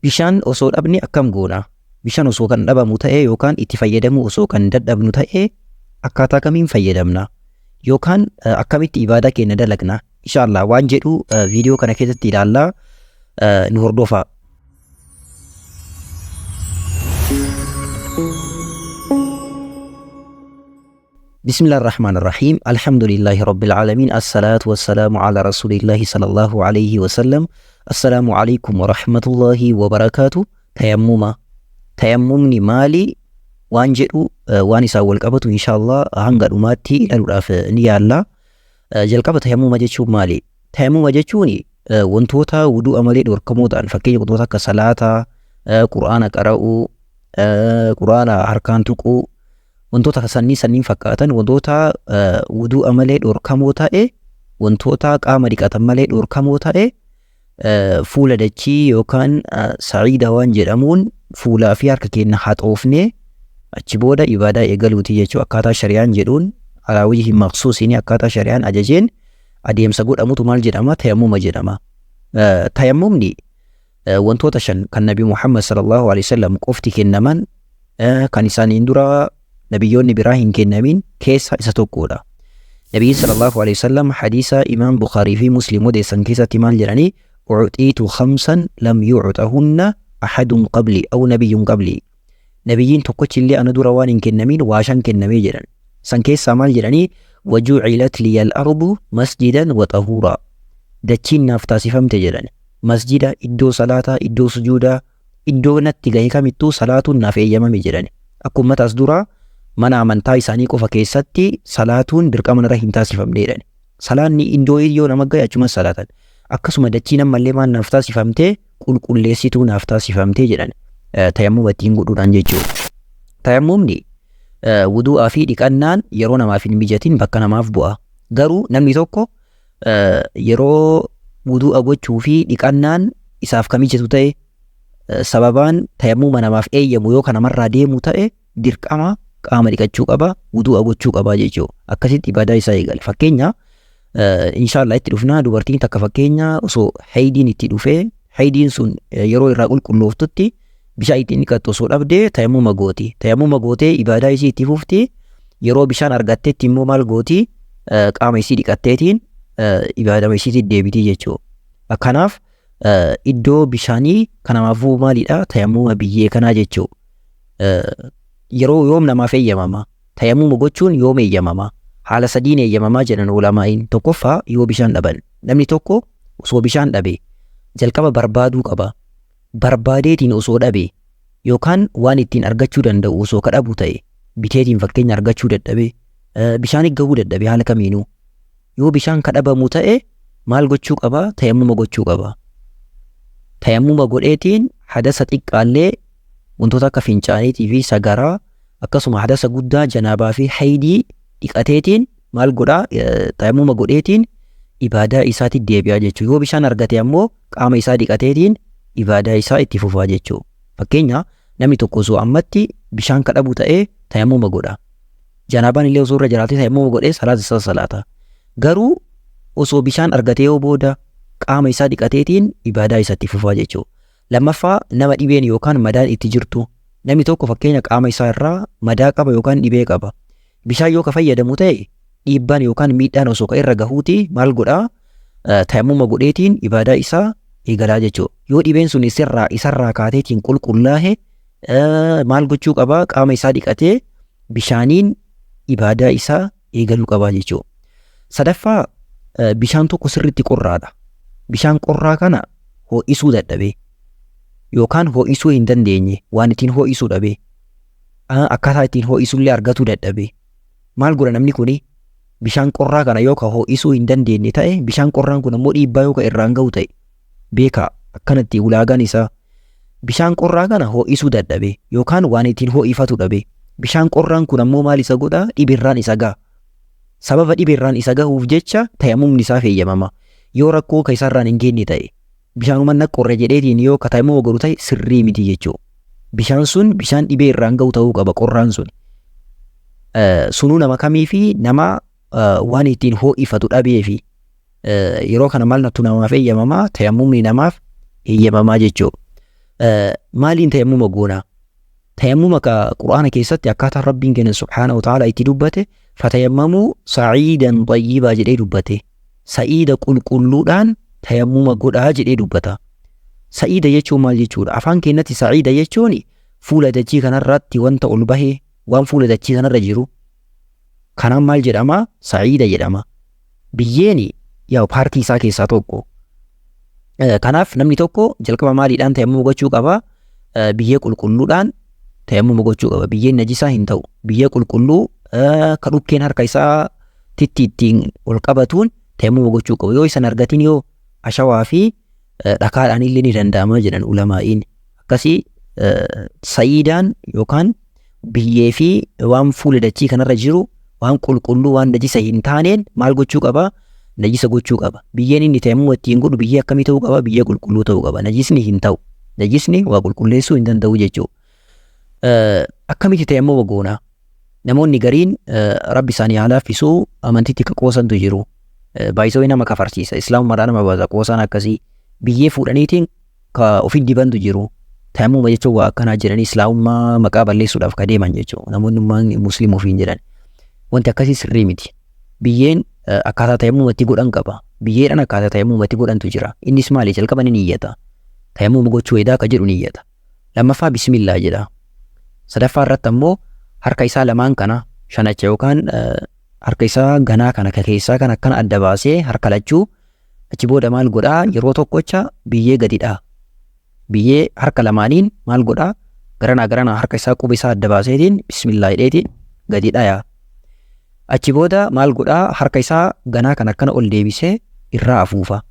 Bishaan osoo dhabne akkam goona? Bishaan osoo kan dhabamu ta'e yookaan itti fayyadamuu osoo kan dadhabnu ta'e akkaataa kamiin fayyadamna? Yookaan akkamitti ibaadaa keenya dalagna? Inshallah waan jedhu viidiyoo kana keessatti ilaallaa, nu hordofaa. بسم الله الرحمن الرحيم، الحمد لله رب العالمين، الصلاة والسلام على رسول الله صلى الله عليه وسلم. السلام عليكم ورحمة الله وبركاته. Tayammuma, tayammumni maali waan jedhu, waan isaan wal qabatu inshallah hanga dhumaatti ilaaluudhaaf ni yaalla. Jalqaba tayammuma jechuun maali? Tayammuma jechuun wantoota wudu'a malee dhorkamoo ta'an, fakkeenya wantoota akka salaataa, qur'aana qara'uu, qur'aana harkaan tuquu, wantoota sannii sanniin fakkaatan, wantoota wudu'a malee dhorkamoo ta'e, wantoota qaama dhiqatan malee dhorkamoo ta'e, fuula dachii yookaan sa'iida waan jedhamuun fuulaa fi harka keenya haxoofnee achi booda ibaadaa eegaluuti jechuudha. Akkaataa shari'aan jedhuun, alaa wajhi maqsuusiin, akkaataa shari'aan ajajeen adeemsa godhamutu maal jedhama? Tayammuma jedhama. Tayammumni wantoota shan kan Nabi Muhammad sallallahu alaihi wasallam qofti kennaman, kan isaaniin dura nabiyyoonni biraa hin kennamin keessa isa tokkodha. Nabiyyiin sallallahu alaihi wasallam hadiisa Imaam Bukhaarii fi Muslim odeessan keessatti maal jedhanii? "Ucxiitu khamsan lam yucxahunna ahadun qabli aw nabiyyun qabli." Nabiyyiin tokkochi illee ana dura waan hin kennamin waa shan kennamee jedhan. San keessaa maal jedhanii? "Wajucilat liya al-ardu masjidan wa xahuuraa." Dachiin naaf taasifamte jedhan. Masjida, iddoo salaataa, iddoo sujuudaa, iddoo natti gahe kamittuu salaatuun naaf eeyyamame jedhan. Akka ummata as duraa mana amantaa isaanii qofa keessatti salaatuun dirqama narra hin taasifamne jedhan. Salaanni iddoo yoo nama gahe achumas salaatan. Akkasuma dachiin ammallee maal naaf taasifamte? Qulqulleessituu naaf taasifamte jedhan. Tayammuma ittiin godhuudhaan jechuudha. Tayammumni wudu'aa fi dhiqannaan yeroo namaaf hin mijatin bakka namaaf bu'a. Garuu namni tokko yeroo wudu'a gochuu fi dhiqannaan isaaf kan mijatu ta'e, sababaan tayammuma namaaf eeyyamu yoo kan namarraa deemu ta'e, dirqama qaama dhiqachuu qaba, wudu'a gochuu qaba jechuudha. Akkasitti ibaadaa isaa eegale. Fakkeenya, inshaallah itti dhufnaa, dubartiin takka fakkeenya osoo haydiin itti dhufee, haydiin sun yeroo irraa qulqullooftutti bishaan ittiin dhiqattu osoo dhabdee tayammuma gooti. Tayammuma gootee ibaadaa isii itti fufti. Yeroo bishaan argattetti immoo maal gooti? Qaama isii dhiqatteetiin ibaadama isiitti deebitii jechuudha. Kanaaf iddoo bishaanii kan namaaf bu'u maalidha? Tayammuma biyyee kanaa jechuudha. Yeroo yoom namaaf eeyyamama? Tayammuma gochuun yoom eeyyamama? Haala sadiin eeyyamamaa jedhan ulamaa'iin. Tokkoffaa, yoo bishaan dhaban. Namni tokko osoo bishaan dhabe jalqaba barbaaduu qaba. Barbaadeetiin osoo dhabe yookaan waan ittiin argachuu danda'u osoo ka dhabu ta'e, biteetiin fakkeenya argachuu dadhabe, bishaan gahuu dadhabe, haala kamiinuu yoo bishaan ka dhabamu ta'e maal gochuu qaba? Tayammuma gochuu qaba. Tayammuma godheetiin hadasa xiqqaallee, wantoota akka fincaaniitii fi sagaraa, akkasuma hadasa guddaa janaabaa fi haydii dhiqateetiin maal godhaa? Tayammuma godheetiin ibaadaa isaatti deebi'aa jechuudha. Yoo bishaan argate ammoo qaama isaa dhiqateetiin ibaadaa isaa itti fufaa jechuudha. Fakkeenya, namni tokko osoo ammatti bishaan ka dhabu ta'ee tayammuma godha. Janaabaan illee osoo irra jiraatee tayammuma godhee salaata isaa salaata. Garuu osoo bishaan argatee yoo booda qaama isaa dhiqateetiin ibaadaa isatti fufaa jechuudha. Lammaffaa, nama dhibeen yookaan madaan itti jirtu. Namni tokko fakkeenya qaama isaa irraa madaa qaba yookaan dhibee qaba. Bishaan yoo ka fayyadamu ta'e dhiibbaan yookaan miidhaan osoo ka irra gahuuti maal godhaa? Tayammuma godheetiin ibaadaa isaa eegalaa jechuudha. Yoo dhibeen sun isarraa kaateetiin qulqullaahe maal gochuu qaba? Qaama isaa dhiqatee bishaaniin ibaadaa isaa eegaluu qabaa jechuudha. Sadaffaa, bishaan tokko sirriitti qorraadha. Bishaan qorraa kana ho'isuu dadhabee yookaan ho'isuu hin dandeenye, waan ittiin ho'isuu dhabee, akkaataa ittiin ho'isullee argatuu dadhabee maal godha namni kuni? Bishaan qorraa kana yoo ka ho'isuu hin dandeenye ta'e, bishaan qorraan kun ammoo dhiibbaa yoo ka irraan gahu ta'e, beekaa akkanatti ulaagaan isaa, bishaan qorraa kana ho'isuu dadhabe yookaan waan ittiin ho'ifatu dhabe, bishaan qorraan kun ammoo maal isa godha? Dhibirraan isa gaha. Sababa dhibirraan isa gahuuf jecha tayammumni isaaf eeyyamama. Yoo rakkoo ka isarraan hin geenye ta'e, bishaanuma na qorre jedheetiin yoo ka tayammuma godhu ta'e sirrii miti jechuudha. Bishaan sun bishaan dhibee irraan gahu ta'uu qaba qorraan sun. Sunuu nama kamii fi nama waan ittiin ho'ifatu dhabee fi yeroo kana maal nattu namaaf eeyyamamaa? Tayammumni namaaf eeyyamamaa jechuudha. Maaliin tayammuma goonaa? Tayammuma ka Qur'aana keessatti akkaataan Rabbiin keenya subhaanahu wa ta'ala itti dubbate, fatayammamuu sa'iidan xayyibaa jedhee dubbate. Sa'iida qulqulluudhaan tayammuma godhaa jedhee dubbata. Sa'iida jechuun maal jechuudha? Afaan keenyatti sa'iida jechuun fuula dachii kanarratti wanta ol bahe, waan fuula dachii kanarra jiru. Kanaan maal jedhama? Sa'iida jedhama. Biyyeen yaa paartii isaa keessaa tokko. Kanaaf namni tokko jalqaba maaliidhaan tayammuma gochuu qaba? Biyyee qulqulluudhaan tayammuma gochuu qaba. Biyyeen najisaa hin ta'u. Biyyee qulqulluu ka dhukkeen harka isaa titti ittiin ol qabatuun tayammuma gochuu qaba. Yoo isan argatin yoo ashawaa fi dhakaadhaan illee ni danda'ama jedhan ulamaa'iin. Akkasii sa'iidaan yookaan biyyee fi waan fuula dachii kanarra jiru, waan qulqulluu, waan najisa hin taaneen maal gochuu qaba? Najisa gochuu qaba. Biyyeen inni tayammuma ittiin godhu biyyee akkamii ta'uu qaba? Biyyee qulqulluu ta'uu qaba. Najisni hin ta'u. Najisni waa qulqulleessuu hin danda'u jechuudha. Akkamitti tayammuma goona? Namoonni gariin, Rabbi isaanii haa laaffisuu, amantiitti ka qoosantu jiru. Baay'isoo nama kafarsiisa. Islaamummaadhaa nama baasa qoosaan akkasii. Biyyee fuudhaniitiin ka ofi dibantu jiru. Tayammuma jechuun waa akkanaa jedhanii islaamummaa maqaa balleessuudhaaf ka deeman jechuudha. Namoonni musliima ofiin jedhan. Wanti akkasii sirrii miti. Biyyeen akkaataa tayammuma itti godhan qaba. Biyyeedhaan akkaataa tayammuma itti godhantu jira. Innis maali? Jalqaba ni niyyata. Tayammuma gochuu hedaa ka jedhu niyyata. Lammaffaa bismillaa jedha. Sadaffaa irratti ammoo harka isaa lamaan kana shanacha yookaan harka isaa ganaa kana ka keessaa kan akkana adda baasee harka lachuu, achi booda maal godhaa? Yeroo tokkocha biyyee gadi dha'a. Biyyee harka lamaaniin maal godhaa? Garanaa garanaa harka isaa quba isaa adda baaseetiin bismillaa jedheetiin gadi dhaya. Achi booda maal godhaa? Harka isaa ganaa kan akkana ol deebisee irraa afuufa.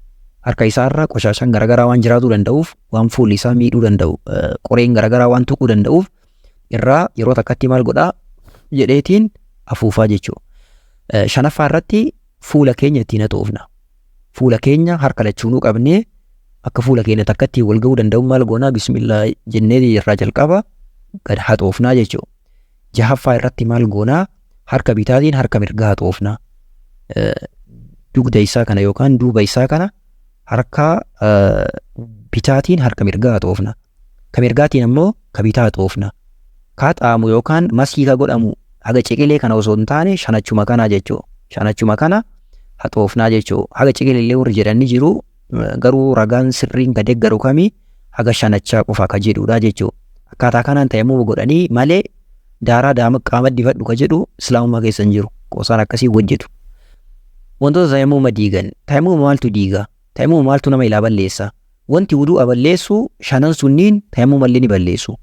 Harka isaa irra qoshaashaan garagaraa waan jiraatuu danda'uuf, waan fuulli isaa miidhuu danda'u, qoreen garagaraa waan tuquu danda'uuf, irraa yeroo takkatti maal godhaa jedheetiin afuufaa jechuudha. Shanaffaa irratti fuula keenya ittiin haxoofna. Fuula keenya harka lachuunuu qabnee akka fuula keenya takkatti wal ga'uu danda'u maal goonaa? Bismillaa jennee irraa jalqaba gad haxoofnaa jechuudha. Jahaffaa irratti maal goonaa? Harka bitaatiin harka mirgaa haxoofna. Dugda isaa kana yookaan duuba isaa kana harka bitaatiin harka mirgaa haxoofna. Ka mirgaatiin ammoo ka bitaa haxoofna. Ka xaamu yookaan maskii ka godhamu haga ciqilee kana osoo hin taane shanachuma kanaa jechuudha. Shanachuma kana haxoofnaa jechuudha. Haga ciqilee illee warri jedhan ni jiru, garuu ragaan sirriin ka deeggaru kamii? Haga shanachaa qofa ka jedhudha jechuudha. Akkaataa kanaan tayammuma godhanii malee daaraa daama qaama dibadhu ka jedhu islaamummaa keessa hin jiru. Qoosaan akkasii hojjetu. Wantoota tayammuma diigan. Tayammuma maaltu diiga? Tayammuma maaltu nama ilaa balleessa? Wanti wudu'a balleessu shanan sunniin tayammuma illee ni balleessu.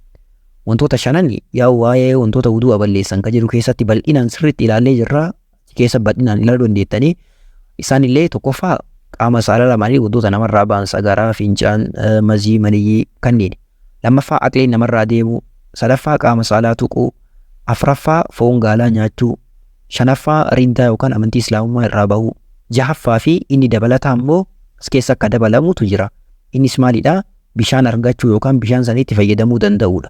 Wantoota shanan yaa waa'ee wantoota wudu'a balleessan ka jedhu keessatti bal'inaan sirriitti ilaallee jirra. Keessa bal'inaan ilaaluu dandeettanii. Isaan illee tokkoffaa qaama saala lamaanii wantoota namarraa ba'an, sagaraa, fincaan, mazii, maniyyii kanneen. Lammaffaa aqliin namarraa deemuu. Sadaffaa qaama saalaa tuquu. Afraffaa foon gaalaa nyaachuu. Shanaffaa riddaa yookaan amantii islaamummaa irraa bahuu. Jahaffaa fi inni dabalataa immoo as keessa akka dabalamutu jira. Innis maalidha? Bishaan argachuu yookaan bishaan sanitti fayyadamuu danda'uudha.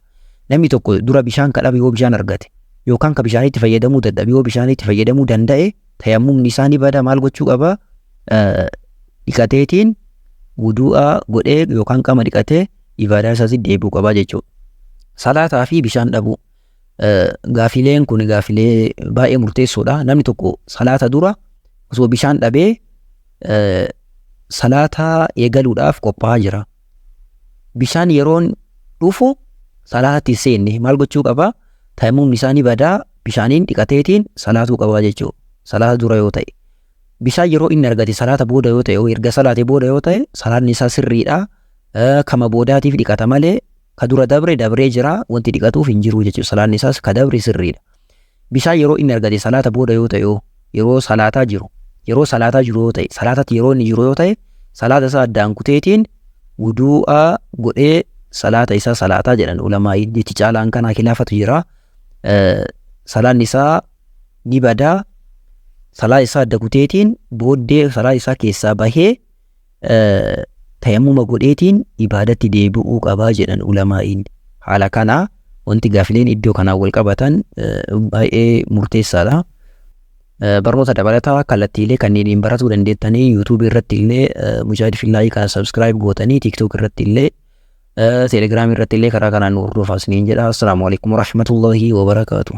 Namni tokko dura bishaan ka dhabe yoo bishaan argate, yookaan ka bishaanitti fayyadamuu dadhabe yoo bishaanitti fayyadamuu danda'e, tayammumni isaa ni bada. Maal gochuu qaba? Dhiqateetiin wudu'a godhee yookaan qaama dhiqatee ibaadaa isaatti deebi'uu qaba jechuudha. Salaataa fi bishaan dhabuu. Gaafileen kun gaafilee baay'ee murteessoodha. Namni tokko salaata dura osoo bishaan dhabee salaata eegaluudhaaf qophaa'aa jira. Bishaan yeroon dhufu salaatatti hin seenne, maal gochuu qaba? Tayammumni isaa ni badaa, bishaaniin dhiqateetiin salaatuu qaba jechuudha. Salaata dura yoo ta'e. Bishaan yeroo inni argate salaata booda yoo ta'e, erga salaate booda yoo ta'e, salaanni isaa sirriidha. Kama boodaatiif dhiqata malee ka dura dabre dabree jira, wanti dhiqatuuf hin jiru jechuudha. Salaanni isaas ka dabre sirriidha. Bishaan yeroo inni argate salaata booda yoo ta'e, yeroo salaataa jiru yoo ta'e, salaatatti yeroo inni jiru yoo ta'e, salaata isaa addaan kuteetiin wuduu'a godhee salaata isaa salaataa jedhan ulamaa'iin. Jechi caalaan kanaa khilaafatu jira. Salaanni isaa ni badaa, salaa isaa adda kuteetiin booddee salaa isaa keessaa bahee tayammuma godheetiin ibaadatti deebi'uu qabaa jedhan ulamaa'iin. Haala kanaa wanti gaafileen iddoo kanaan wal qabatan baay'ee murteessaadha. Barnoota dabalataa kallattiilee kanneen baratuu dandeettanii, YouTube irratti illee Mujaahid Fillaayii kana subscribe gootanii, TikTok irratti illee Telegiraamii irratti illee karaa kanaan nu hordofaa isiniin jedha. Assalaamu alaikum warahmatullahi wabarakaatu.